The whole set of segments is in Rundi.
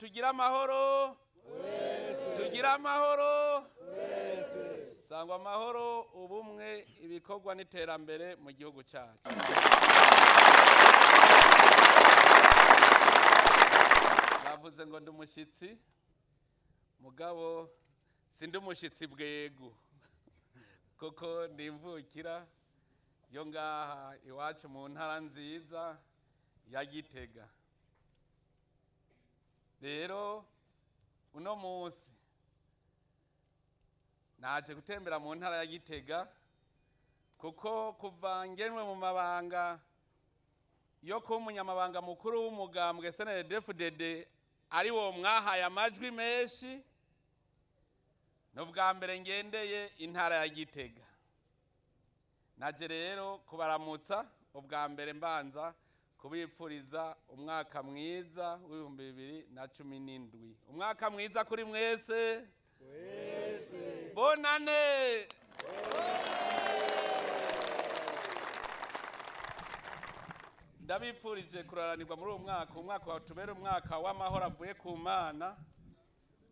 Tugire amahoro, tugire amahoro, sangwa amahoro, ubumwe, ibikorwa n'iterambere mu gihugu cyacu. Bavuze ngo ndi umushyitsi, mugabo sindi umushyitsi bwegu, kuko ndimvukira yo ngaha iwacu mu ntara nziza ya Gitega. Rero uno munsi naje gutembera mu ntara ya Gitega, kuko kuva ngenwe mu mabanga yo kuba umunyamabanga mukuru w'umugambwe SNDD-FDD, ari wo mwahaye amajwi menshi, ni ubwa mbere ngendeye intara ya Gitega. Naje rero kubaramutsa ubwa mbere, mbanza kubipfuriza umwaka mwiza w'2017. Umwaka mwiza kuri mwese, bonane. Ndabifurije kuraranirwa muri uwo mwaka, umwaka watubera umwaka w'amahoro avuye ku Mana,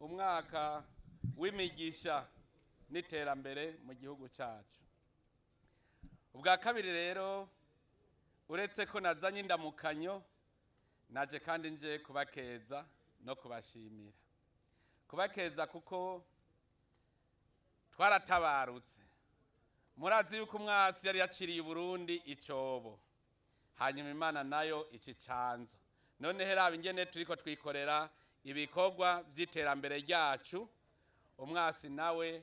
umwaka w'imigisha n'iterambere mu gihugu cyacu. Ubwa kabiri rero, uretse ko nazanye indamukanyo, naje kandi nje kubakeza no kubashimira. Kubakeza kuko twaratabarutse. Murazi yuko umwasi yari yaciriye Burundi icobo, hanyuma Imana nayo iki canzo. None heraba ingene turiko twikorera ibikorwa vy'iterambere ryacu, umwasi nawe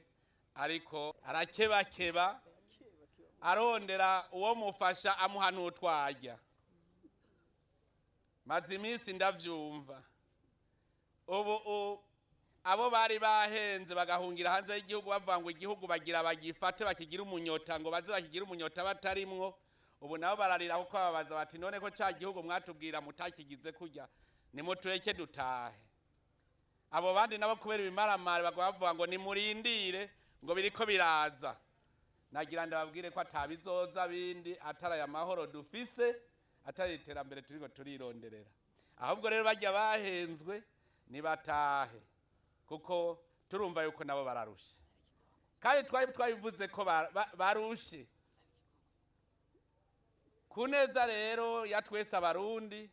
ariko arakebakeba arondera uwo mufasha amuha n'utwarya. Maze iminsi ndavyumva ubu abo bari bahenze bagahungira hanze y'igihugu, bavuga ngo igihugu bagira bagifate bakigira umunyota, ngo baze bakigira umunyota batarimwo. Ubu nabo bararira kuko babaza bati: "None ko ca gihugu mwatubwira mutakigize kurya, nimutureke dutahe." Abo bandi nabo kubera ibimaramare baguma bavuga ngo nimurindire, ngo biriko biraza. Nagira ndababwire ko atabizoza bindi atari aya mahoro dufise, atari iterambere turiko turironderera. Ahubwo rero bajya bahenzwe nibatahe, kuko turumva yuko nabo bararushe, kandi twari twabivuze ko barushe. Ku neza rero ya twese Abarundi,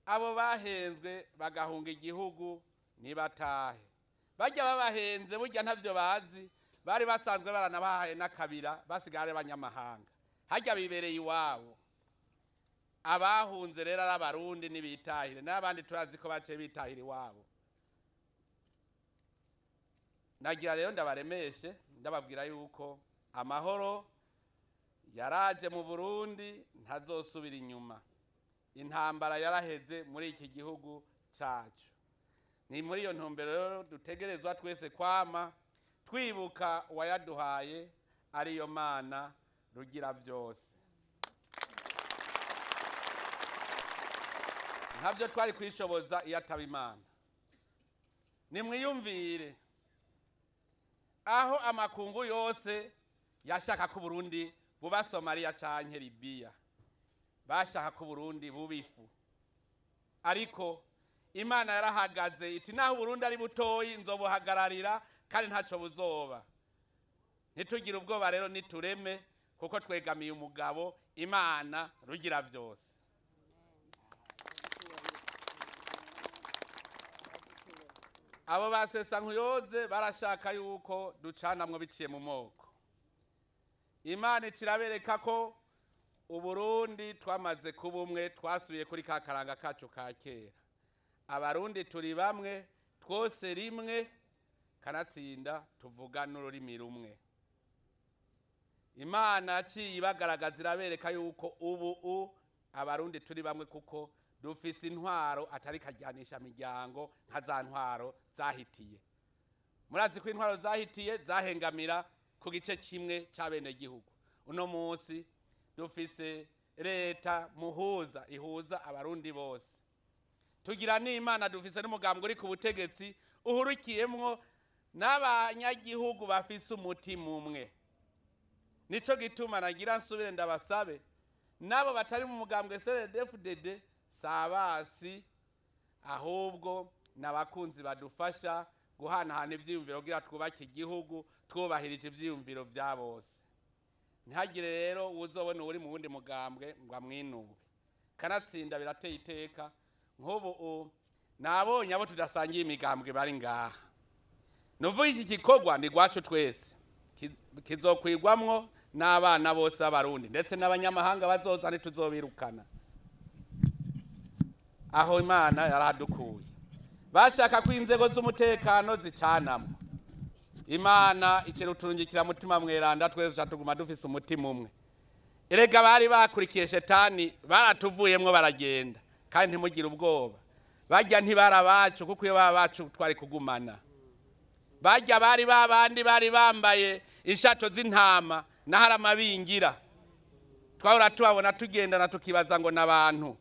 abo bahenzwe bagahunga igihugu nibatahe. Bajya babahenze burya ntavyo bazi, bari basanzwe baranabahaye n'akabira, basigaye ari abanyamahanga, hajya bibereye iwabo. Abahunze rero ari Abarundi nibitahire, n'abandi turazi ko baciye bitahira iwabo. Nagira rero ndabaremeshe, ndababwira yuko amahoro yaraje mu Burundi, ntazosubira inyuma. Intambara yaraheze muri iki gihugu cacu. Ni muri iyo ntumbero rero dutegerezwa twese kwama twibuka uwayaduhaye, ariyo Mana Rugira byose. Ntabyo twari kwishoboza iyo ataba Imana. Nimwiyumvire aho amakungu yose yashaka ko Burundi buba Somaliya canke Libiya, bashaka ko Burundi buba ifu, ariko Imana yarahagaze iti: "Naho Burundi ari butoyi, nzobuhagararira kandi ntacyo buzoba." Ntitugire ubwoba rero, nitureme, kuko twegamiye umugabo Imana Rugira byose. Abo basesa nkuyoze barashaka yuko ducanamwo biciye mu moko. Imana ikirabereka ko Uburundi twamaze kuba umwe, twasubiye kuri ka karanga kacu ka kera. Abarundi turi bamwe twose rimwe, kanatsinda tuvuga n'ururimi rumwe. Imana yaciye ibagaragaza, irabereka yuko ubu Abarundi turi bamwe, kuko dufise intwaro atari kajyanisha miryango nka za ntwaro zahitiye. Murazi ko intwaro zahitiye zahengamira ku gice kimwe cy'abenegihugu. Uno munsi dufise leta muhuza ihuza Abarundi bose. Tugira n'Imana, dufise n'umugambwe uri ku butegetsi uhurukiyemwo n'abanyagihugu bafise umutima umwe. Nico gituma nagira nsubire ndabasabe, nabo batari mu mugambwe CNDD-FDD, sabasi, ahubwo N'abakunzi badufasha guhanahana ivyiyumviro kugira twubake igihugu twubahirije ivyiyumviro vya bose. Ntihagire rero uwuzobona uri mu wundi mugambwe ngo amwinube. Kanatsinda birateye iteka. Nk'ubu nabonye abo tudasangiye imigambwe bari ngaha. Nuvuga iki gikorwa ni gwacu twese, kizokwigwamwo n'abana bose b'Abarundi ndetse n'abanyamahanga bazoza, ntituzobirukana. Aho Imana yaradukuye, bashaka ko inzego z'umutekano zicanamwo, Imana ikiruturungikira Mutima Mweranda, twese tuguma dufise umutima umwe. Erega bari bakurikiye shetani, baratuvuyemwo baragenda. Kandi ntimugire ubwoba, bajya ntibari abacu, kuko iyo baba bacu twari kugumana. Bajya bari babandi bari bambaye inshato z'intama n'ahari amabingira, twahora tubabona tugendana tukibaza ngo n'abantu,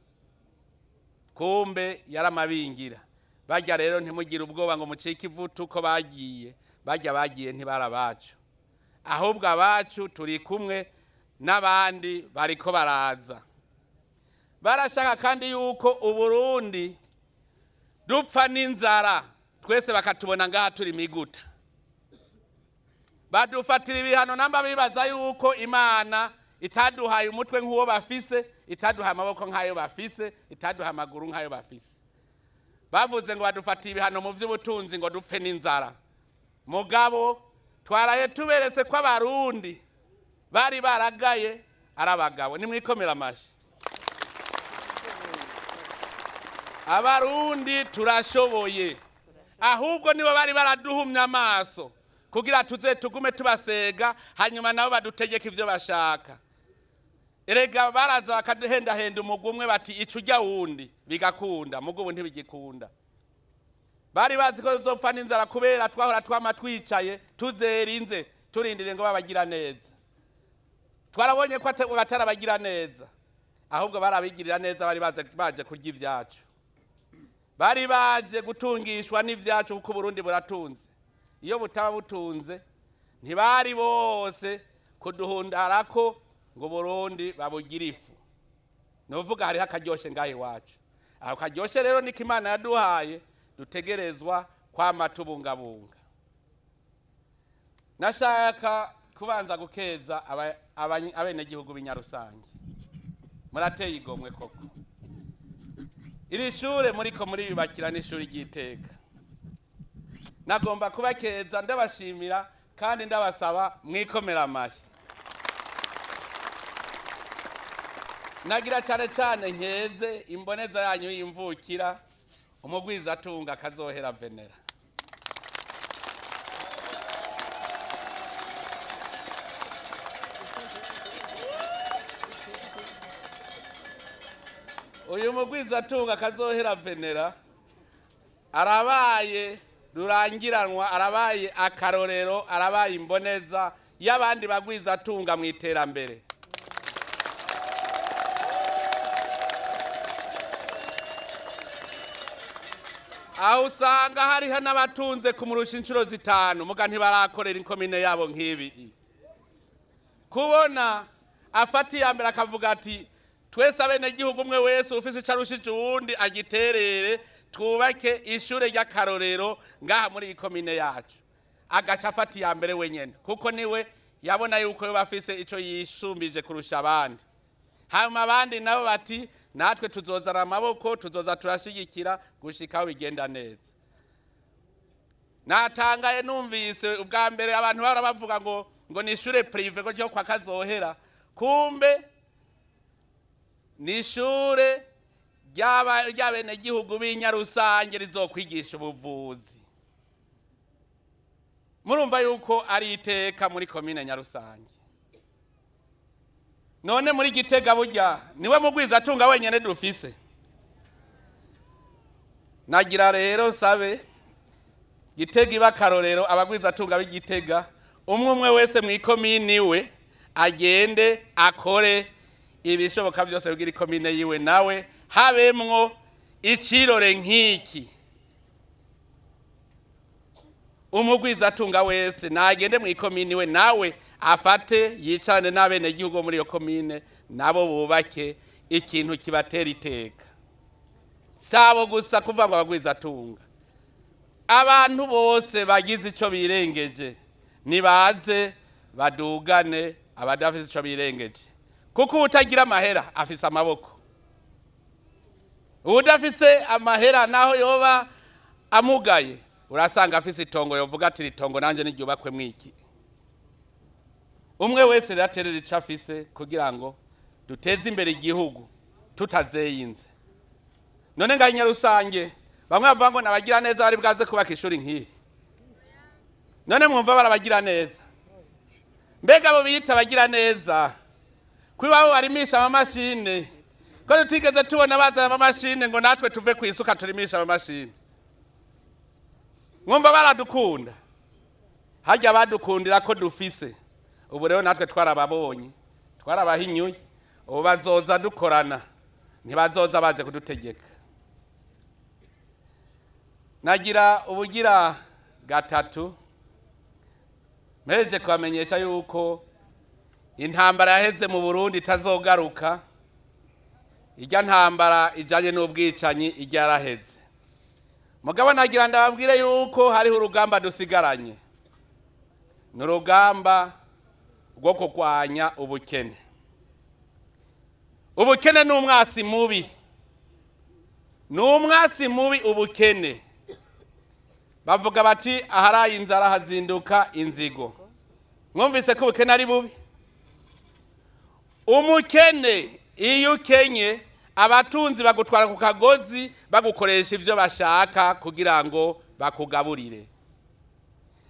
kumbe yari amabingira. Bajya rero ntimugire ubwoba ngo mucike ivutu ko bagiye. Bajya bagiye ntibari abacu, ahubwo abacu turi kumwe n'abandi bariko baraza. Barashaka kandi yuko Uburundi dupfa n'inzara twese, bakatubona ngaha turi miguta, badufatira ibihano. Namba bibaza yuko Imana itaduhaye umutwe nk'uwo bafise, itaduhaye amaboko nk'ayo bafise, itaduhaye amaguru nk'ayo bafise. Bavuze ngo badufatiye ibihano mu by'ubutunzi ngo dupfe n'inzara. Mugabo twaraye tuberetse ko Abarundi bari baragaye ari abagabo. Nimwikomera amashyi. Abarundi turashoboye, ahubwo nibo bari baraduhumye amaso kugira tuze tugume tubasega, hanyuma nabo badutegeka ibyo bashaka. Erega baraza bakaduhendahenda umugwi umwe bati ico ujya wundi, bigakunda. Mugo ubu ntibigikunda. Bari bazi ko tuzopfa n'inzara kubera twahora twama twicaye tuzerinze, turindiriye ngo babagira neza. Twarabonye ko batarabagira neza, ahubwo barabigirira neza. Bari baje kurya ibyacu, bari baje gutungishwa n'ibyacu, kuko Uburundi buratunze. Iyo butaba butunze ntibari bose kuduhundarako ngo Burundi babugire ifu. Nuvuga hariho akaryoshe ngaho iwacu. Aho karyoshe rero niko Imana yaduhaye, dutegerezwa kwama tubungabunga. Nashaka kubanza gukeza abenegihugu b'Inyarusange. Murateye igomwe koko. Iri shure muriko muriyubakira n'ishuri ry'iteka. Nagomba kubakeza, ndabashimira kandi ndabasaba mwikomera amashyi. Nagira cyane cyane nkeze imboneza yanyu y'imvukira, umugwizatunga Kazohera Venera. Uyu mugwizatunga Kazohera Venera arabaye rurangiranwa, arabaye akarorero, arabaye imboneza y'abandi bagwizatunga mu iterambere. Aho usanga hariho n'abatunze kumurusha inshuro 5, muga ntibarakorera inkomine yabo nk'ibi. Kubona afata iya mbere akavuga ati twese abenegihugu, umwe wese ufise ico arushije uwundi agiterere, twubake ishure ry'akarorero ngaha muri iyi komine yacu, agaca afata iya mbere wenyene, kuko niwe yabona yuko yoba afise ico yishumbije kurusha abandi. Hanyuma abandi nabo bati natwe tuzozana amaboko, tuzoza turashyigikira gushika aho bigenda neza. Natangaye numvise ubwa mbere abantu bahora bavuga ngo ni ishure privé ngo ryo kwa Kazohera, kumbe ni ishure ry'abenegihugu b'Inyarusange rizokwigisha ubuvuzi. Murumva yuko ari iteka muri komine Nyarusange. None muri Gitega burya niwe mugwizatunga wenyene dufise. Nagira rero sabe Gitega iba akarorero, abagwizatunga b'Igitega umwe umwe wese mw'ikomini we agende akore ibishoboka byose kugira ikomine yiwe nawe habemwo icirore nk'iki. Umugwizatunga wese nagende mw'ikomini we nawe afate yicarane n'abenegihugu bo muri iyo komine, nabo bubake ikintu kibatera iteka. Sabo gusa kuvuga ngo abagwizatunga. Abantu bose bagize ico birengeje nibaze badugane abadafise ico birengeje, kuko utagira amahera afise amaboko, udafise amahera naho yoba amugaye urasanga afise itongo, yovuga ati itongo nanje niryubakwe mwiki. Umwe wese rero aterera ico afise kugira ngo duteze imbere igihugu tutazeyinze. None ngaho Nyarusange bamwe bavuga ngo nabagira neza bari bwaze kubaka ishuri nk'iri, none mwumva barabagira neza? Mbega abo biyita abagira neza kuri babo barimisha amamashine, ko tutigeze tubona bazana amamashine ngo natwe tuve ku isuka turimisha amamashine? Mwumva baradukunda? Hajya badukundira ko dufise. Ubu rero natwe twarababonye, twarabahinyuye, ubu bazoza dukorana, ntibazoza baje kudutegeka. Nagira ubugira gatatu mpereje kubamenyesha yuko intambara yaheze mu Burundi itazogaruka. Ijya ntambara ijanye n'ubwicanyi ijya yaraheze, mugabo nagira ndababwire yuko hariho urugamba dusigaranye, ni urugamba rwo kurwanya ubukene. Ubukene ni umwasi mubi, ni umwasi mubi ubukene. Bavuga bati aharaye inzara hazinduka inzigo. Mwumvise ko ubukene ari bubi. Umukene iyo ukenye, abatunzi bagutwara ku kagozi, bagukoresha ibyo bashaka kugira ngo bakugaburire.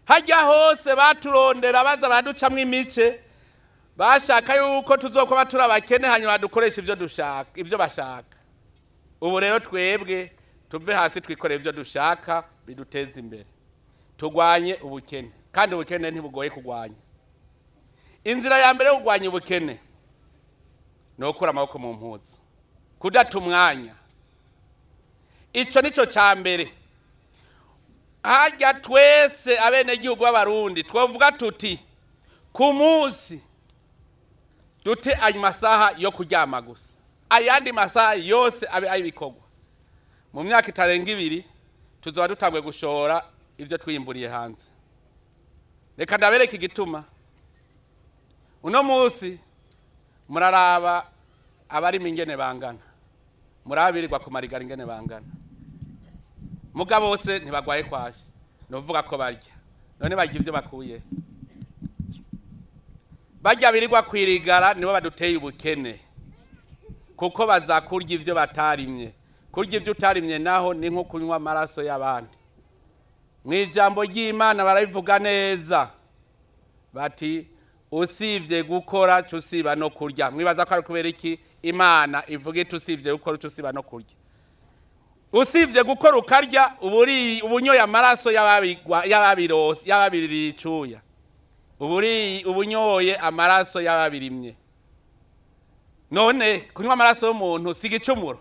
Hajya hose baturondera baza baraducamwo imice, bashaka yuko tuzokuba turi abakene, hanyuma badukoresha ibyo dushaka, ibyo bashaka. Ubu rero twebwe tuve hasi twikoreye ibyo dushaka biduteza imbere, turwanye ubukene. Kandi ubukene ntibugoye kurwanya. Inzira ya mbere yo kurwanya ubukene ni ugukura amaboko mu mpuzu, kudata umwanya. Icyo ni cyo cya mbere. Hajya twese abenegihugu b'Abarundi twavuga tuti ku munsi dute ayo masaha yo kuryama gusa, ayandi masaha yose abe ay'ibikorwa. Mu myaka itarenga 2 tuzoba dutanguye gushora ibyo twiyimburiye hanze. Reka ndabereke igituma. Uno munsi muraraba abarima ingene bangana, murabirirwa ku marigara ingene bangana, muga bose ntibagwaye kwashi, ni ukuvuga ko barya. None barya ibyo bakuye? Barya birirwa kwirigara nibo baduteye ubukene, kuko baza kurya ibyo batarimye. Kurya ibyo utarimye naho ni nko kunywa amaraso y'abandi. Mu ijambo ry'Imana barabivuga neza bati usibye gukora usiba no kurya. Mwibaza ko ari kubera iki Imana ivuga iti usibye gukora usiba no kurya? Usibye gukora ukarya, ubunyoye amaraso y'ababirose, y'ababiririye icuya, ubunyoye amaraso y'ababirimye. None kunywa amaraso y'umuntu si igicumuro?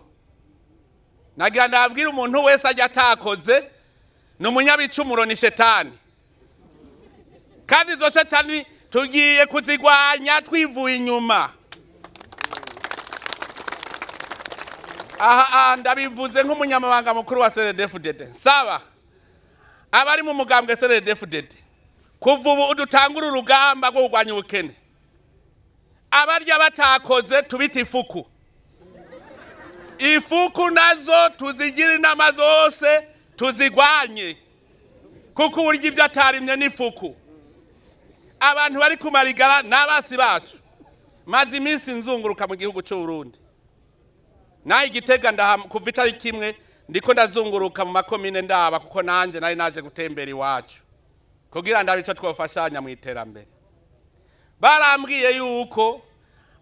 Nagira ndabwira umuntu wese ajya atakoze ni umunyabicumuro, ni shetani. Kandi izo shetani tugiye kuzigwanya twivuye inyuma. Aha ndabivuze nk'umunyamabanga mukuru wa CNDD-FDD, nsaba abari mu mugambwe CNDD-FDD kuva ubu dutangura urugamba rwo kurwanya ubukene. Abarya batakoze tubita ifuku. Ifuku nazo tuzigira inama zose tuzigwanye, kuko uburyo ibyo atarimye n'ifuku. Abantu bari kumarigara n'abasi bacu. Maze iminsi nzunguruka mu gihugu cy'u Burundi, naho Igitega kuva itariki 1 ndiko ndazunguruka mu makomine ndaba, kuko nanje nari naje gutembera iwacu kugira ndabe ico twofashanya mu iterambere. Barambwiye yuko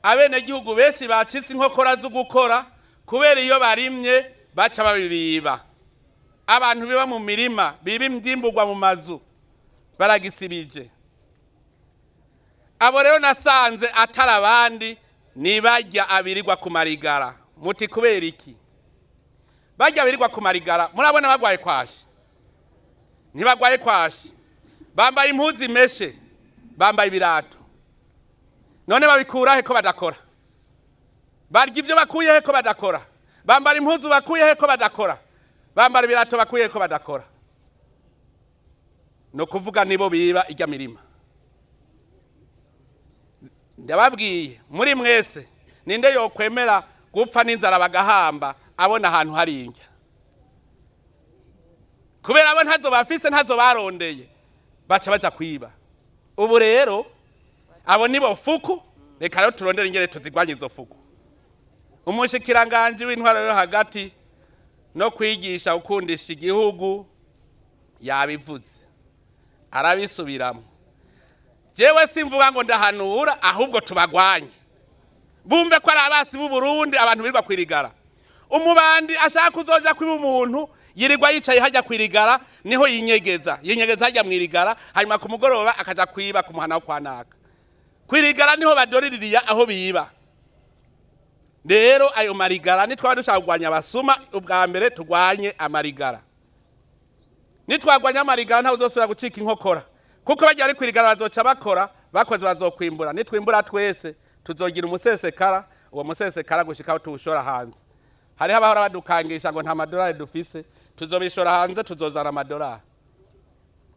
abenegihugu benshi bacitse inkokora zo gukora kubera iyo barimye baca babibiba. Abantu biba mu mirima, biba imbyimburwa mu mazu, baragisibije. Abo rero nasanze atari abandi, ni barya abirirwa ku marigara. Muti kubera iki barya abirirwa ku marigara? Murabona bagwaye kwashi? Ntibagwaye kwashi, bambaye impuzu imeshe, bambaye ibirato. None babikura he ko badakora? Barya ibyo bakuye he ko badakora? Bambara impuzu bakuye he ko badakora? Bambara ibirato bakuye he ko badakora? Ni ukuvuga nibo biba ijya mirima. Ndababwiye, muri mwese ninde yokwemera gupfa n'inzara bagahamba abona ahantu hari indya? Kubera abo ntazo bafise, ntazo barondeye, baca baja kwiba. Ubu rero abo nibo fuku. Reka rero turondere ingene tuzigwanya izo fuku. Umushikiranganji w'intwaro yo hagati no kwigisha gukundisha igihugu yabivuze, arabisubiramo. Jewe simvuga ngo ndahanura, ahubwo tubagwanye, bumve ko ari abasi b'u Burundi. Abantu birirwa kwirigara, umubandi ashaka kuzoja kwiba umuntu yirirwa yicaye hajya kwirigara, niho yinyegeza, yinyegeza hajya mwirigara, hanyuma ku mugoroba akaja kwiba ku muhana wo kwa naka. Kwirigara niho badoriririya aho biba. Rero ayo marigara, nitwaba dushaka kurwanya abasuma, ubwa mbere turwanye amarigara. Nitwagwanya amarigara, ntawe uzosubira gucika inkokora, kuko bajya bari kwirigara bazoca bakora, bakoze bazokwimbura. Nitwimbura twese tuzogira umusesekara, uwo musesekara gushika aho tuwushora hanze. Hariho abahora badukangisha ngo nta madolari dufise. Tuzobishora hanze, tuzozana amadolari,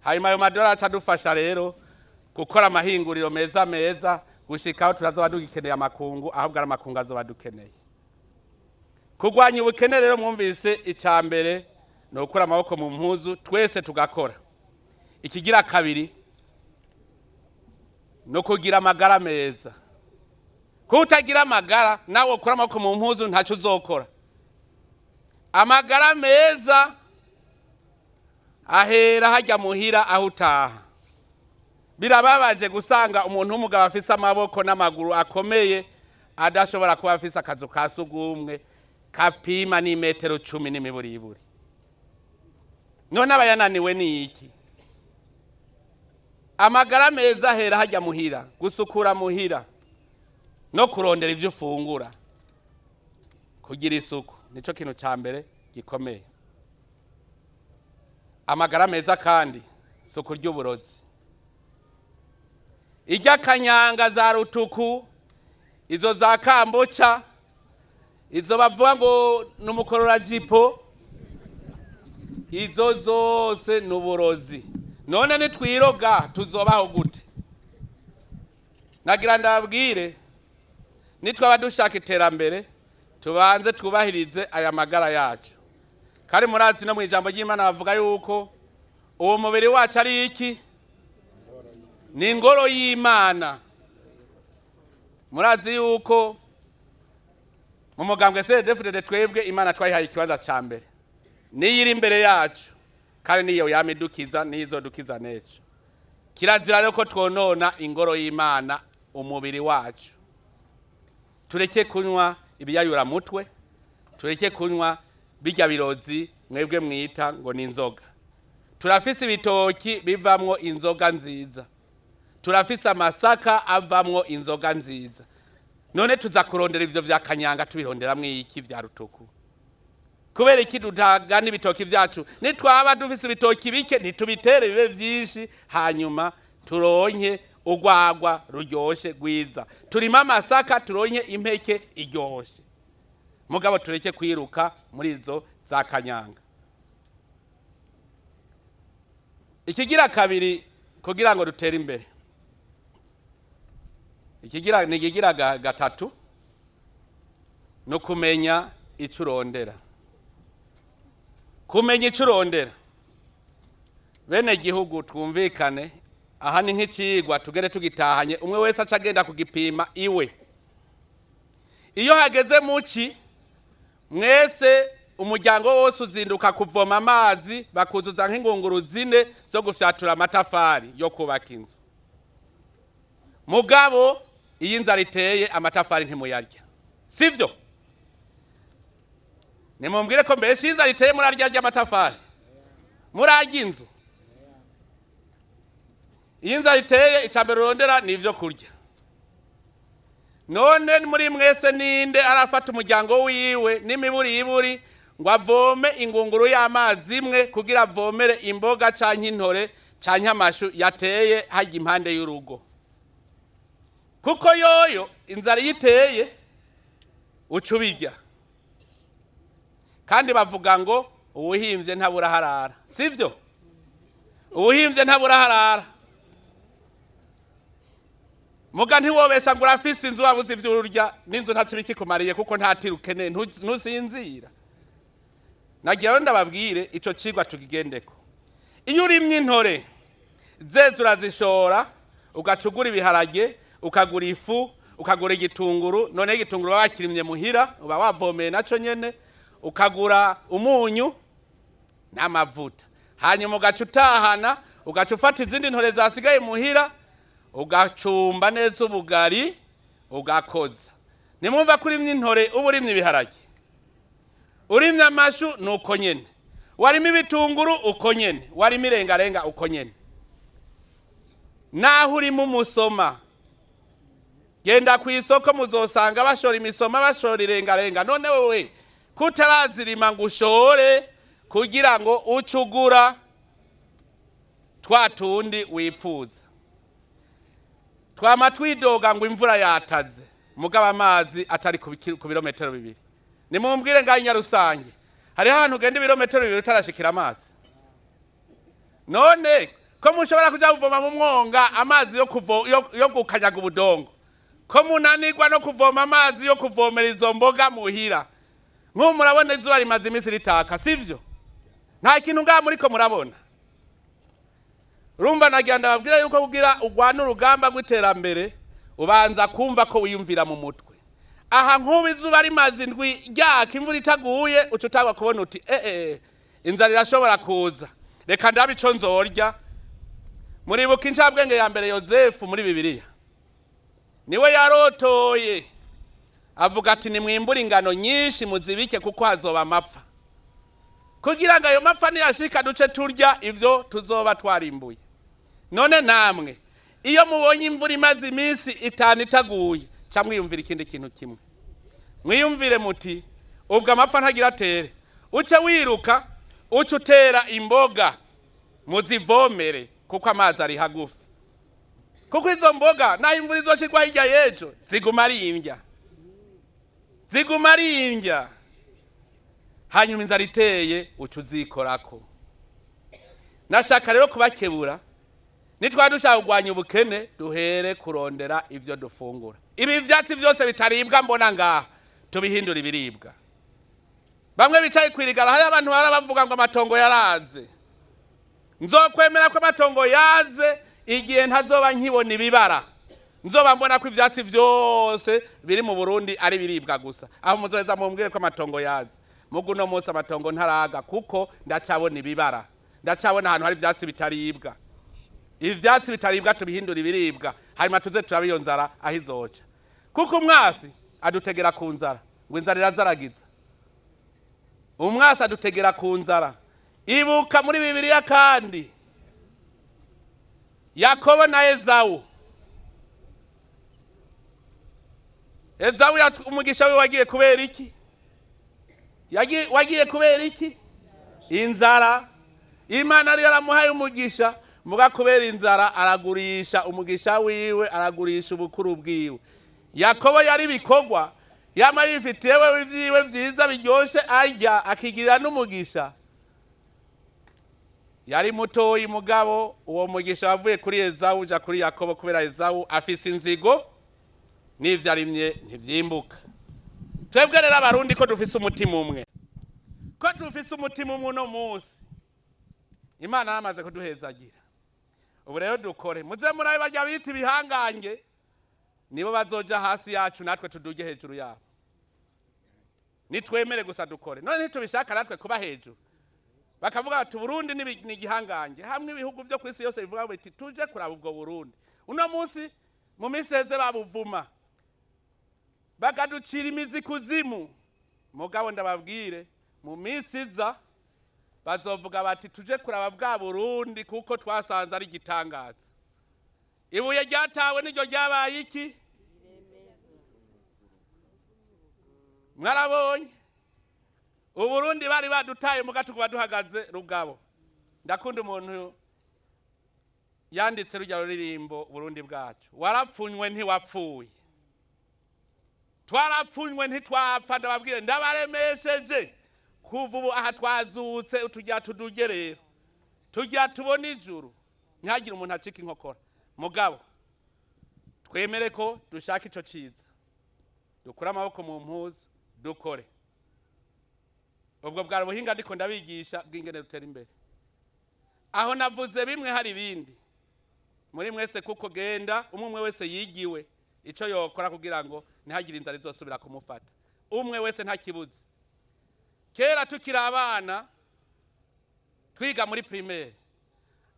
hanyuma ayo madolari aca adufasha rero gukora amahinguriro meza meza, gushika aho turazoba dugikeneye amakungu, ahubwo ari amakungu azoba dukeneye. Kurwanya ubukene rero, mwumvise, icya mbere ni ugukura amaboko mu mpuzu, twese tugakora. Ikigira kabiri ni ukugira amagara meza. Kuko utagira amagara, nawe ukura amaboko mu mpuzu ntacyo uzokora. Amagara meza ahera hajya muhira aho utaha. Birababaje gusanga umuntu w'umugabo afise amaboko n'amaguru akomeye adashobora kuba afise akazu ka sugumwe kapima n'imetero 10 n'imiburiburi. None aba yananiwe ni iki? Amagara meza ahera hajya muhira, gusukura muhira no kurondera ibyo ufungura, kugira isuku nicyo kintu cya mbere gikomeye. Amagara meza kandi isuku ry'uburozi, irya kanyanga za rutuku, izo za kamboca, izo bavuga ngo ni umukororajipo, izo zose ni uburozi. None nitwiroga tuzobaho gute? Nagira ndababwire, nitwaba dushaka iterambere, tubanze twubahirize aya magara yacu. Kandi murazi no mu ijambo ry'Imana bavuga yuko uwo mubiri wacu ari iki? Ni ingoro y'Imana. Murazi yuko mu mugambwe CNDD-FDD twebwe Imana twayihaye ikibanza ca mbere, niyo iri imbere yacu, kandi niyo yama idukiza, niyo izodukiza n'ejo. Kirazira rero ko twonona ingoro y'Imana, umubiri wacu. Tureke kunywa ibiyayuramutwe, tureke kunywa bijya birozi mwebwe mwita ngo ni inzoga. Turafise ibitoki bivamwo inzoga nziza, turafise amasaka avamwo inzoga nziza. None tuza kurondera ivyo vya kanyanga, tubironderamwo iki vya rutuku? Kubera iki tutagana ibitoki vyacu? Nitwaba dufise ibitoki bike, ntitubitere bibe vyinshi, hanyuma turonke urwagwa ruryoshe rwiza, turime amasaka turonke impeke iryoshe, mugabo tureke kwiruka muri izo za kanyanga. Ikigira kabiri kugira ngo dutere imbere, ikigira ni ikigira gatatu, ni ukumenya icyo urondera. Kumenya icyo urondera, bene gihugu, twumvikane, aha ni nk'ikigwa tugere tugitahanye, umwe wese aca agenda kugipima iwe. Iyo hageze muci, mwese umuryango wose uzinduka kuvoma amazi, bakuzuza nk'ingunguru zine zo gufyatura amatafari yo kubaka inzu. Mugabo iyo inzara iteye, amatafari ntimuyarya, sivyo? Nimumbwire ko mbese iyo inzara iteye murarya amatafari, murarya inzu? Iyo inzara iteye, icya mbere urondera ni ibyo kurya. None muri mwese ninde arafata umuryango wiwe n'imiburiburi ngo avome ingunguru y'amazi imwe kugira avomere imboga canke intore canke amashu yateye hajya impande y'urugo? Kuko yoyo inzara iyo iteye uca ubirya. Kandi bavuga ngo uwuhimvye ntabura harara, sivyo? Uwuhimvye ntaburaharara. Muga ntiwobesha ngo urafise inzu wabuze ivyo urya, n'inzu ntaco ibikikumariye kuko nta tiro ukeneye, ntusinzira. Nagira rero ndababwire ico cigwa tukigendeko. Iyo urimye intore zeze urazishora, ugaca ugura ibiharage, ukagura ifu, ukagura igitunguru. Noneho igitunguru baba bakirimye muhira, uba wavomeye naco nyene, ukagura umunyu n'amavuta, hanyuma ugaca utahana, ugaca ufata izindi ntore zasigaye muhira, ugacumba neza ubugari, ugakoza. Nimwumva ko urimye intore, uba urimye ibiharage, urimye amashu ni uko nyene, warima ibitunguru uko nyene, warima irengarenga uko nyene, naho urima umusoma. Genda ku isoko muzosanga bashora imisoma, bashora irengarenga. None wewe kutarazirima ngo ushore kugira ngo uce ugura twa tundi wipfuza? Twama twidoga ngo imvura yataze, mugabo amazi atari ku birometero 2. Nimumbwire, ngaho Nyarusange hariho ahantu ugenda ibirometero 2 utarashikira amazi? None ko mushobora kuja kuvoma mu mwonga amazi yo gukanyaga ubudongo, ko munanirwa no kuvoma amazi yo kuvomera izo mboga muhira? Nk'ubu murabona izuba rimaze iminsi ritaka, sivyo? Nta kintu ngaha muriko murabona. Urumva, nagira ndababwira yuko kugira urwane urugamba rw'iterambere, ubanza kumva ko wiyumvira mu mutwe. Aha nk'ubu izuba rimaze indwi ryaka, imvura itaguye, uca utangwa kubona uti: "Eh eh, inzara irashobora kuza, reka ndabe ico nzorya." Muribuka incabwenge ya mbere Yozefu muri Bibiliya, niwe yarotoye avuga ati: "Nimwimbure ingano nyinshi muzibike, kuko hazoba amapfa, kugira ngo ayo mapfa niyashika duce turya ivyo tuzoba twarimbuye." None namwe iyo mubonye imvura imaze iminsi 5 itaguye, ca mwiyumvira ikindi kintu kimwe. Mwiyumvire muti: "Ubwo amapfa ntagira atere." Uce wiruka, uce utera imboga, muzivomere kuko amazi ari hagufi, kuko izo mboga naho imvura izoshirwa hirya y'ejo, ziguma ari indya, ziguma ari indya. Hanyuma inzara iteye, uca uzikorako. Nashaka rero kubakebura: nitwaba dushaka kurwanya ubukene, duhere kurondera ivyo dufungura. Ibi vyatsi vyose bitaribwa mbona ngaha, tubihindura ibiribwa. Bamwe bicaye kwirigara, hari abantu bara bavuga ngo amatongo yaraze. Nzokwemera ko amatongo yaze igihe ntazoba nkibona ibibara, nzoba mbona ko ivyatsi vyose biri mu Burundi ari biribwa gusa. Aho muzoheza mumbwire ko amatongo yaze. Mugu uno munsi amatongo ntaraga, kuko ndacabona ibibara, ndacabona ahantu hari ivyatsi bitaribwa. Ivyatsi bitaribwa tubihindura ibiribwa, hanyuma tuze turabe iyo nzara aho izoca, kuko umwasi adutegera ku nzara, ngo inzara irazaragiza. Umwasi adutegera ku nzara. Ibuka muri Bibiliya kandi Yakobo na Ezawu. Ezawu umugisha we wagiye kubera iki? Wagiye kubera iki? Inzara. Imana yari yaramuhaye umugisha, muga kubera inzara aragurisha umugisha wiwe, aragurisha ubukuru bwiwe. Yakobo yari bikorwa, yama yifitiye we ivyiwe vyiza biryoshe, arya akigirira n'umugisha. Yari mutoyi, mugabo uwo mugisha wavuye kuri Ezawu uja kuri Yakobo, kubera Ezawu afise inzigo, n'ivyo arimye ntivyimbuka. Twebwe rero Abarundi, ko dufise umutima umwe, ko dufise umutima umwe, uno munsi Imana yamaze kuduhezagira. Ubu rero dukore. Muze murabe barya bita ibihangange, nibo bazoja hasi yacu, natwe tuduge hejuru yabo. Nitwemere gusa dukore. None ntitubishaka natwe kuba hejuru? Bakavuga bati: "Burundi ni igihangange," hamwe ibihugu byo ku isi yose bivuga biti: "Tuje kuraba ubwo Burundi." Uno munsi, mu minsi heze babuvuma, bakaducira imizi kuzimu, mugabo ndababwire, mu minsi iza bazovuga bati: "Tuje kuraba bwa Burundi, kuko twasanze ari igitangaza. Ibuye ryatawe niryo ryabaye iki?" Mwarabonye Uburundi bari badutaye, muga tukuba duhagaze rugabo. Ndakunda umuntu yanditse rujya ruririmbo Burundi bwacu: "Warapfunywe ntiwapfuye, twarapfunywe ntitwapfa." Ndababwire, ndabaremesheje, kuva ubu aha twazutse, utujya tuduge. Rero Tujya tubona ijuru, ntihagire umuntu acika inkokora. Mugabo twemere ko dushaka ico ciza, dukure amaboko mu mpuzu, dukore. Ubwo bwari ubuhinga ndiko ndabigisha bw'ingene dutera imbere. Aho navuze bimwe, hari ibindi muri mwese, kuko genda umwe umwe wese yigiwe ico yokora kugira ngo ntihagire inzara izosubira kumufata. Umwe wese ntakibuze. Kera tukiri abana twiga muri primaire,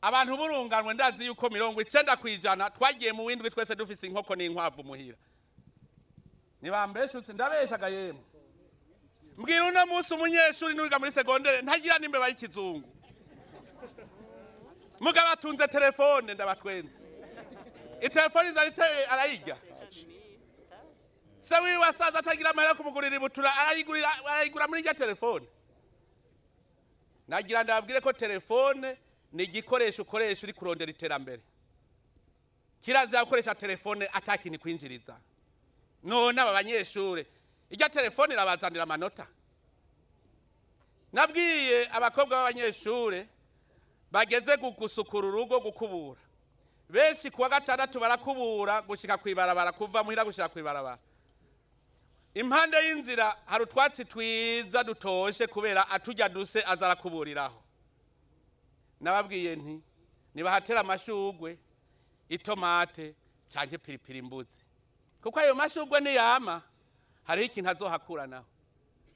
abantu burunganwe, ndazi yuko 90% twagiye mu windwi twese dufise inkoko n'inkwavu muhira. Nibambeshutse ndabeshaga yemwe. Mbwira uno munsi umunyeshuri niwiga muri secondaire ntagira n'imbeba y'ikizungu, mugabo atunze telefone. Ndabatwenze, itelefone inzara iteye arayirya. Se wiwe asaza atagira amahera yo kumugurira ibutura, arayigurira, arayigura muri irya telefone. Nagira ndababwire ko telefone ni igikoresho ukoresha uri kurondera iterambere. Kirazira gukoresha telefone atakintu kwinjiriza. None aba banyeshure irya telefone irabazanira amanota? Nabwiye abakobwa b'abanyeshure bageze gusukura urugo, gukubura, benshi kuwa gatandatu barakubura gushika kwibarabara, kuva muhira gushika kwibarabara. Impande y'inzira hari utwatsi twiza dutoshe kubera atujya duse aza arakuburiraho. Nababwiye nti nibahatera amashugwe, itomate canke piripiri imbuzi, kuko ayo mashugwe niyama hariho ikintu azohakura naho.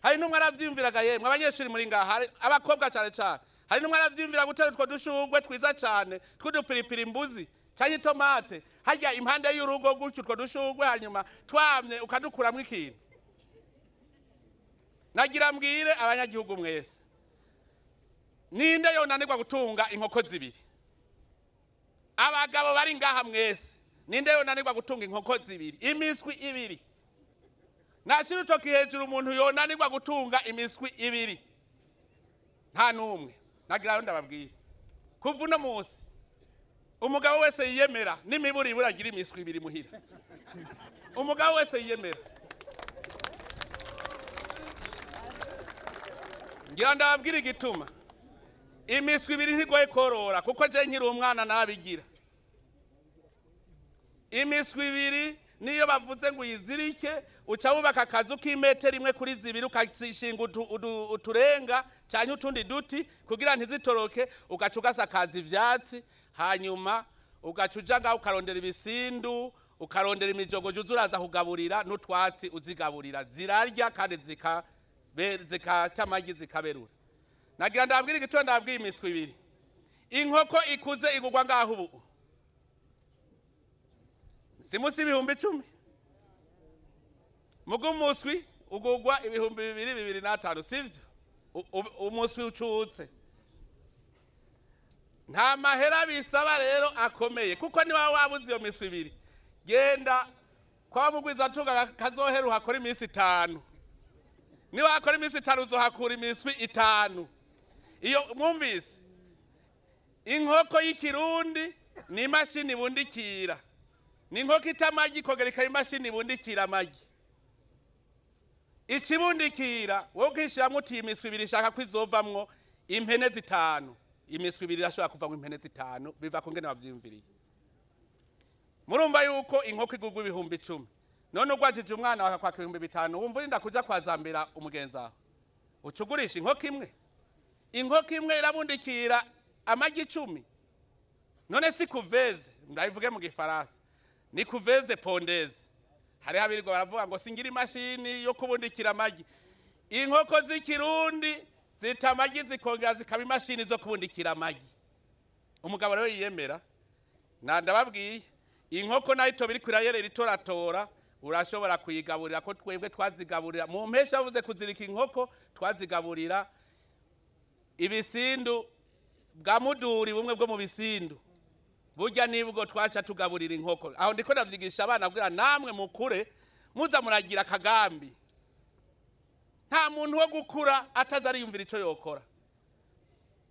Hari n'umwe aravyiyumviraga? Yemwe abanyeshuri muri ngaha, hari abakobwa cane cane, hari n'umwe aravyiyumvira gutera utwo dushugwe twiza cane tw'udupiripiri imbuzi canke itomate harya impande y'urugo gutyo, utwo dushugwe, hanyuma twamye ukadukuramwo ikintu? Nagira mbwire abanyagihugu mwese, ninde yonanirwa gutunga inkoko zibiri? Abagabo bari ngaha mwese, ninde yonanirwa gutunga inkoko zibiri, imiswi ibiri? Nashyira urutoki hejuru umuntu yonanirwa gutunga imiswi ibiri. Nta n'umwe. Nagira rero ndababwire, kuva uno munsi umugabo wese yiyemera n'imiburi ibura agira imiswi ibiri muhira. Umugabo wese yiyemera, ngira ndababwire igituma. Imiswi ibiri ntigoye korora, kuko je nkiri umwana nabigira. Imiswi ibiri niyo bavuze ngo uyizirike, uca wubaka akazu k'imetero imwe kuri zibiri, ukashinga uturenga cyangwa utundi duti kugira ntizitoroke, ugaca ugasakaza ivyatsi, hanyuma ugaca uja ngaho ukarondera ibisindu, ukarondera imijogojo, uza uraza kugaburira n'utwatsi uzigaburira, zirarya kandi zikata amagi, zikaberura. Nagira ndabwira igitoro, ndabwira imiswi ibiri. Inkoko ikuze igurwa ngaho ubu si munsi y'10,000, muga umuswi ugurwa 2000, 2,500, sivyo? Umuswi ucutse nta mahera bisaba rero akomeye, kuko niba wabuze iyo miswi ibiri, genda kwa mugwizatunga kazohera uhakora iminsi 5. Niba wakora iminsi 5 uzohakura imiswi itanu. Iyo mwumvise inkoko y'ikirundi ni imashini ibundikira, ni inkoko ita amagi ikongera ikaba imashini ibundikira amagi. Ikibundikira wowe ukishyiramo uti imiswi ibiri ishaka ko izovamwo impene zitanu, imiswi ibiri irashobora kuvamwo impene zitanu, biva ku ngene wavyiyumviriye. Murumva yuko inkoko igurwa 10,000. None ugwajije umwana bakakwaka 5,000, wumva urinda kuja kwazambira umugenzi wawe, uca ugurisha inkoko imwe. Inkoko imwe irabundikira amagi 10. None si couveuse, ndabivuge mu gifaransa, ni couveuse pondeuse. Hariho abirirwa baravuga ngo singira imashini yo kubundikira amagi. Inkoko z'ikirundi zita amagi zikongera zikaba imashini zo kubundikira amagi. Umugabo rero yiyemera, na ndababwiye, inkoko nayo itoba iriko irayerera itoratora, urashobora kuyigaburira, ko twebwe twazigaburira mu mpesha. Bavuze kuzirika inkoko, twazigaburira ibisindu bwa muduri, bumwe bwo mu bisindu burya nibwo twaca tugaburira inkoko. Aho ndiko ndavyigisha abana kugira namwe mukure muza muragira akagambi. Nta muntu wo gukura ataza ariyumvira ico yokora.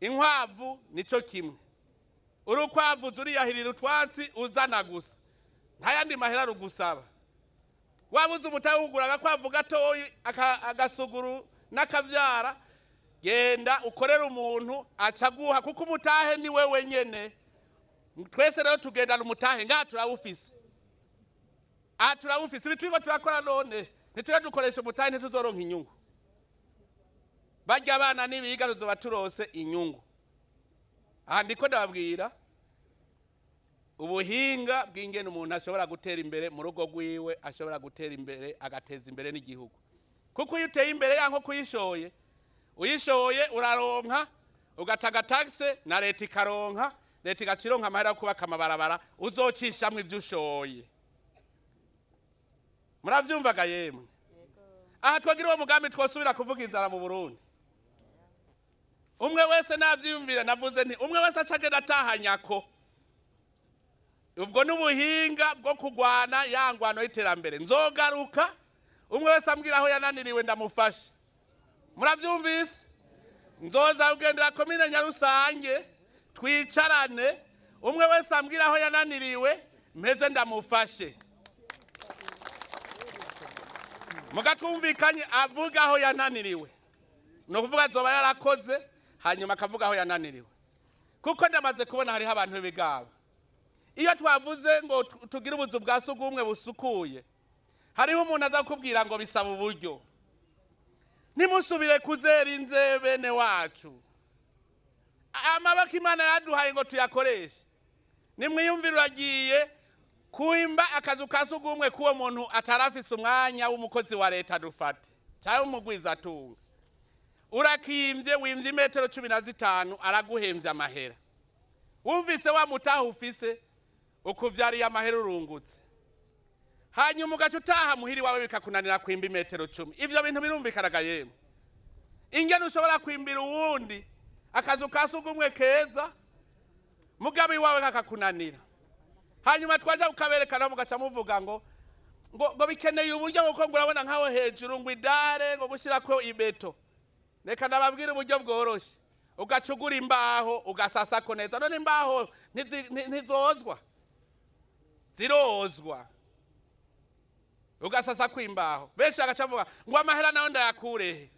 Inkwavu nico kimwe, urukwavu zuriyahirira utwatsi uzana gusa, nta yandi mahera rugusaba. Wabuze umutahe wugura agakwavu gatoyi, agasuguru n'akavyara. Genda ukorere umuntu acaguha, kuko umutahe ni wewe nyene. Twese rero tugendana umutahe, ngaha turawufise, aha turawufise. Ibi turiko turakora none ntitujye dukoresha umutahe, ntituzoronka inyungu. Barya abana nibiga tuzoba turose inyungu. Aha ndiko ndababwira ubuhinga bw'ingene umuntu ashobora gutera imbere mu rugo rwiwe, ashobora gutera imbere agateza imbere n'igihugu. Kuko iyo uteye imbere ya nkoko uyishoye, uyishoye uraronka, ugatanga taxe na leta ikaronka, leta igaca ironka amahera yo kubaka amabarabara uzocishamwo ivyo ushoye. Muravyumvaga yemwe? Aha twagira uwo mugambi, twosubira kuvuga inzara mu Burundi? Umwe wese navyiyumvira. Navuze nti umwe wese aca agenda atahanyako. Ubwo n'ubuhinga bwo kurwana ya ngwano y'iterambere. Nzogaruka, umwe wese ambwira aho yananiriwe ndamufashe. Muravyumvise? Nzoza kugendera komine Nyarusange, twicarane, umwe wese ambwira aho yananiriwe mpeze ndamufashe. Mugatwumvikanye, avuga aho yananiriwe, ni ukuvuga azoba yarakoze, hanyuma akavuga aho yananiriwe. Kuko ndamaze kubona hariho abantu b'ibigaba. Iyo twavuze ngo tugire ubuzu bwa sugumwe busukuye, hariho umuntu aza kukubwira ngo bisaba uburyo. Ntimusubire kuzera inze bene wacu. Amaboko Imana yaduhaye ngo tuyakoreshe. Nimwiyumvire, uragiye kuimba akazu ka sugumwe k'uwo muntu atarafise umwanya w'umukozi wa leta dufate cyangwa umugwizatunga, urakimbye, wimvye imetero 15, araguhemvye amahera. Wumvise wa mutaha ufise ukuvyariye amahera urungutse, hanyuma ugaca utaha muhiri wawe bikakunanira kwimba imetero 10. Ivyo bintu birumvikanaga yemwe? Ingene ushobora kwimbira uwundi akazu ka sugumwe keza, mugabo iwawe kakakunanira, hanyuma twaja kukaberekana mugaca muvuga ngo bikeneye uburyo, kuko ngo urabona nkaho hejuru ngo idare ngo gushyirako ibeto. Reka ndababwire uburyo bworoshe: ugaca ugura imbaho, ugasasako neza. None imbaho ntizozwa? Zirozwa, ugasasako imbaho. Benshi bagaca bavuga ngo amahera nayo ndayakurehe?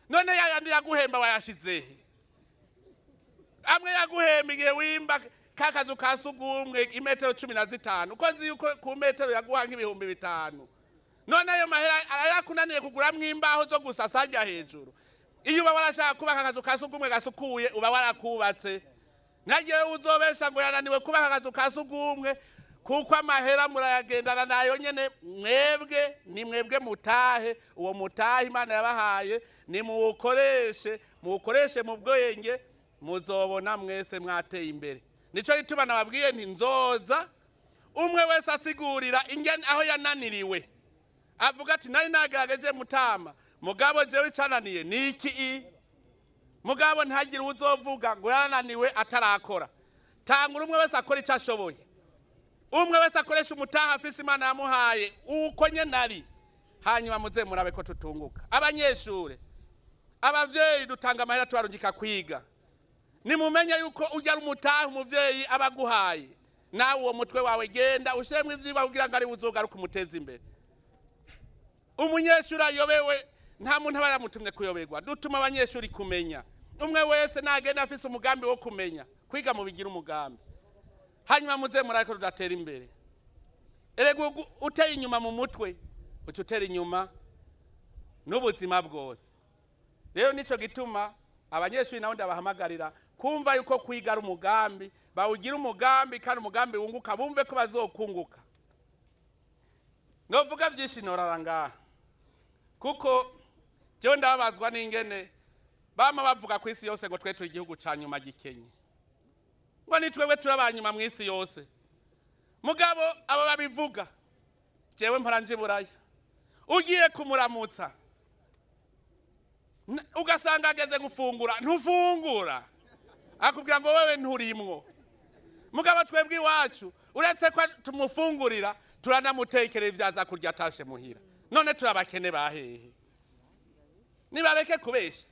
None yayandi yaguhemba wayashizehe? Amwe yaguhemba igihe wimba ka kazu ka sugumwe imetero 15, uko nzi yuko ku metero yaguha nk'ibihumbi 5, none ayo mahera arayakunaniye kuguramwo imbaho zo gusasa hajya hejuru? Iyo uba warashaka kubaka akazu ka sugumwe gasukuye, uba warakubatse. Ntagiye uzobesha ngo yananiwe kubaka akazu ka sugumwe, kuko amahera murayagendana nayo nyene. Mwebwe ni mwebwe mutahe, uwo mutahe Imana yabahaye nimuwukoreshe, muwukoreshe mu bwenge, muzobona mwese mwateye imbere. Nico gituma nababwiye nti nzoza, umwe wese asigurira ingene aho yananiriwe, avuga ati nari nagerageje mutama, mugabo jewe icananiye ni iki i. Mugabo ntagire uzovuga ngo yarananiwe atarakora. Tangura, umwe wese akora icyo ashoboye, umwe wese akoresha umutaha afise Imana yamuhaye uko nyene ari, hanyuma muze murabe ko tutunguka. Abanyeshure, abavyeyi dutanga amahera tubarungika kwiga, nimumenye yuko ujya ari umutahe umuvyeyi aba aguhaye. Nawe uwo mutwe wawe genda ushemwe ivyigwa kugira ngo ari buzogaruke umuteze imbere. Umunyeshuri ayobewe, nta muntu aba yamutumye kuyoberwa. Dutuma abanyeshuri kumenya. Umwe wese nagenda afise umugambi wo kumenya kwiga, mubigira umugambi, hanyuma muze murareko tudatera imbere. Erega uteye inyuma mu mutwe, uca utera inyuma n'ubuzima bwose. Rero nico gituma abanyeshuri nabo ndabahamagarira kumva yuko kwiga ari umugambi, bawugira umugambi kandi umugambi wunguka, bumve ko bazokunguka. Novuga byinshi norara ngaha, kuko jewe ndababazwa n'ingene bama bavuga ku isi yose ngo twe turi igihugu ca nyuma gikenye, ngo ni twebwe turi abanyuma mu isi yose. Mugabo abo babivuga, jewe mpora nje Buraya, ugiye kumuramutsa ugasanga ageze gufungura, ntufungura, akubwira ngo wewe nturimwo. Mugabo twebwe iwacu, uretse ko tumufungurira, turanamutekera ivyo aza kurya atashe muhira. None turabakene bahehe? Nibareke kubesha.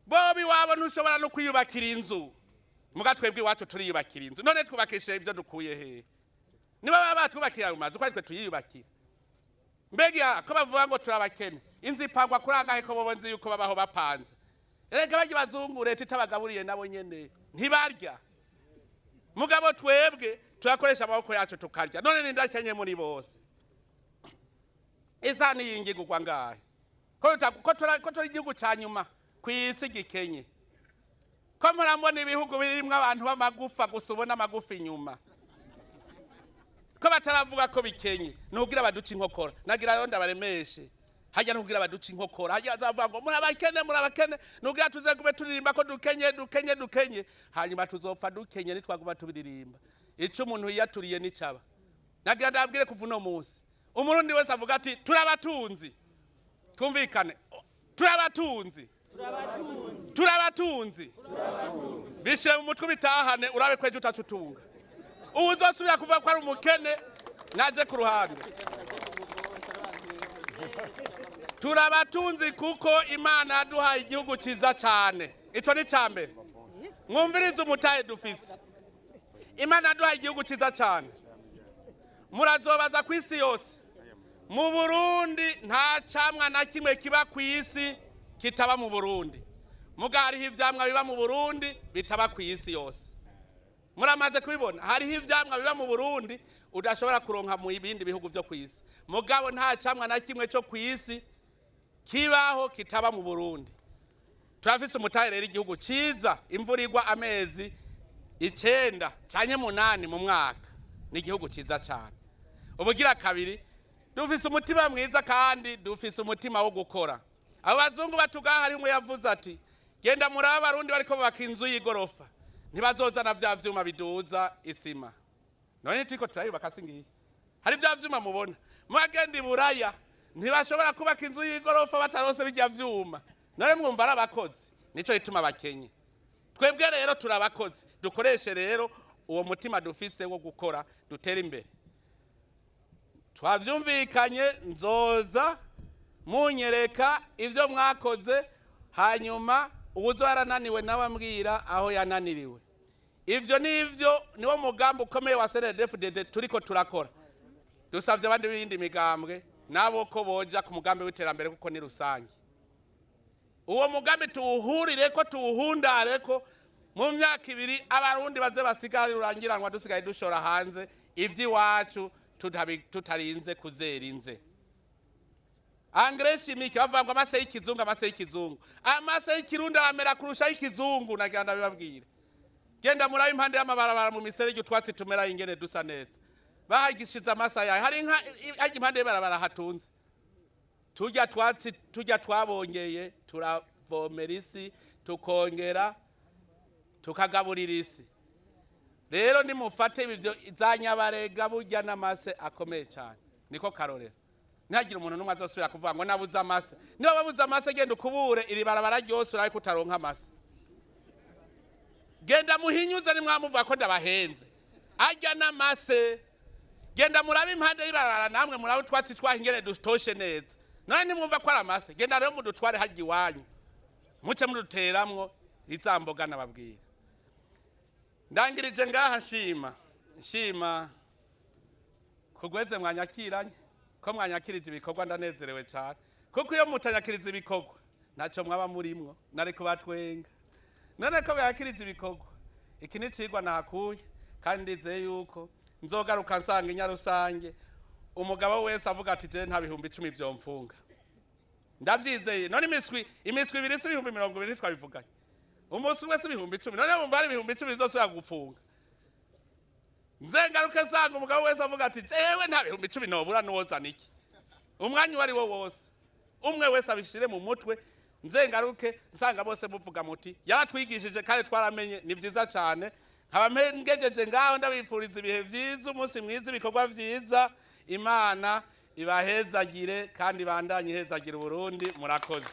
Bobo iwabo ntushobora no kwiyubakira inzu, muga twebwe iwacu turiyubakira inzu. None twubakishije ivyo dukuye hehe? Niba baba batwubakira ayo mazu, ko ari twe tuyiyubakira? Mbega ko bavuga ngo turabakene, inzu ipangwa kuri angahe, ko bobo nzi yuko babaho bapanze? Erega barya bazungu leta itabagaburiye nabo nyene ntibarya. Mugabo twebwe turakoresha amaboko yacu tukarya. None nindakenye muri bose? Isahani yingigurwa ngahe? Ko turi igihugu ca nyuma kw'isi gikenye? Ko murambona ibihugu birimwo abantu b'amagufa gusa, ubona amagufa inyuma, ko bataravuga ko bikenye? Nugira baduca inkokora. Nagira rero ndabaremeshe hajya, nugira baduca inkokora hajya, bazavuga ngo murabakene, murabakene. Nugira tuze gube turirimba ko dukenye, dukenye, dukenye, hanyuma tuzopfa dukenye nitwaguma tubiririmba. Ico umuntu yiyaturiye nicaba. Nagira ndabwire, kuva uno munsi Umurundi wese avuga ati turabatunzi. Twumvikane, turabatunzi, turabatunzi. Bishire mu mutwe, bitahane, urabe ko ejo utacutunga. Ubu uzosubira kuvuga ko ari umukene naje ku ruhande. Turabatunzi kuko Imana yaduhaye igihugu cyiza cyane. Icyo ni cya mbere. Mwumvirize umutahe dufise. Imana yaduhaye igihugu cyiza cyane. Murazobaza ku isi yose, mu Burundi nta camwa na kimwe kiba ku isi kitaba mu Burundi. Muga hariho ivyamwa biba mu Burundi bitaba ku isi yose. Muramaze kubibona, hariho ivyamwa biba mu Burundi udashobora kuronka mu bindi bihugu vyo ku isi. Mugabo nta camwa na kimwe cyo ku isi kibaho kitaba mu Burundi. Turafise umutahe rero, igihugu ciza, imvura igwa amezi 9 canke 8 mu mwaka. Ni igihugu ciza cane. Ubugira kabiri, dufise umutima mwiza kandi dufise umutima wo gukora. Abo bazungu batugaha, hari umwe yavuze ati: "Genda muri Abarundi bariko bubaka inzu y'igorofa, ntibazozana vya vyuma biduza isima." None turiko turayubaka, singiye hari vya vyuma mubona. Mwagenda i Buraya, ntibashobora kubaka inzu y'igorofa batarose bijya vyuma. None mwumva ari abakozi? Nico gituma bakenye. Twebwe rero turabakozi. Dukoreshe rero uwo mutima dufise wo gukora, dutere imbere. Twavyumvikanye, nzoza munyereka ivyo mwakoze, hanyuma uwuzo yarananiwe nawe ambwira aho yananiriwe. Ivyo nivyo, niwo mugambi ukomeye wa CNDD-FDD turiko turakora. Dusavye abandi b'iyindi migambwe nabo ko boja ku mugambi w'iterambere, kuko ni rusange. Uwo mugambi tuwuhurireko, tuwuhundareko. Mu myaka 2 Abarundi baze basigare rurangiranwa, dusigaye dushora hanze ivy'iwacu, tutarinze kuzera inze. Engrais chimique, bavuga ngo amase y'ikizungu, amase y'ikizungu, amase y'ikirundi aramera kurusha y'ikizungu. Nagira ndabibabwira, genda murabe impande y'amabarabara mu miserege, utwatsi tumera ingene dusa neza. Bahagishize amasa yayo. Hari inka hajya impande y'ibarabara hatunze turya twatsi, turya twabongeye, turavomera isi, tukongera tukagaburira isi. Rero nimufate ibyo za nyabarega, burya n'amase akomeye cyane. Niko karorero. Ntihagire umuntu n'umwe azosubira kuvuga ngo nabuze amase. Niba babuze amase, genda ukubure iri barabara ryose, urabe ko utaronka amase. Genda muhinyuze, nimwamuvuga ko ndabahenze. Arya n'amase. Genda murabe impande y'ibarabara, namwe murabe utwatsi twaho ingene dutoshe neza. None nimwumva ko ari amase, genda rero mudutware hajya iwanyu, muce muduteramwo iza mboga nababwira. Ndangirije ngaha, nshima, nshima kugweze mwanyakiranye, ko mwanyakirije ibikorwa. Ndanezerewe cyane, kuko iyo mutanyakiriza ibikorwa ntacyo mwaba murimwo, nari kubatwenga. None ko mwakirije ibikorwa, iki ni icigwa nahakuye, kandi ndizeye yuko nzogaruka nsanga inyarusange umugabo wese avuga ati: "Je nta 10,000 vyomfunga." Ndavyizeye. None imiswi ibiri si 20,000? Twabivuganye, umunsi umwe si 10,000? None wumva ari 10,000 bizosubira gufunga? Nzengaruke nsanga umugabo wese avuga ati: "Jewe nta 10,000 nobura, nuwozana iki." Umwanya uwo ari wo wose, umwe wese abishire mu mutwe. Nzengaruke nsanga bose muvuga muti: "Yaratwigishije kandi twaramenye." Ni vyiza cyane. Nkaba ngejeje ngaho, ndabifuriza ibihe vyiza, umunsi mwiza, ibikorwa vyiza. Imana ibahezagire kandi ibandanye ihezagire Uburundi. Murakoze.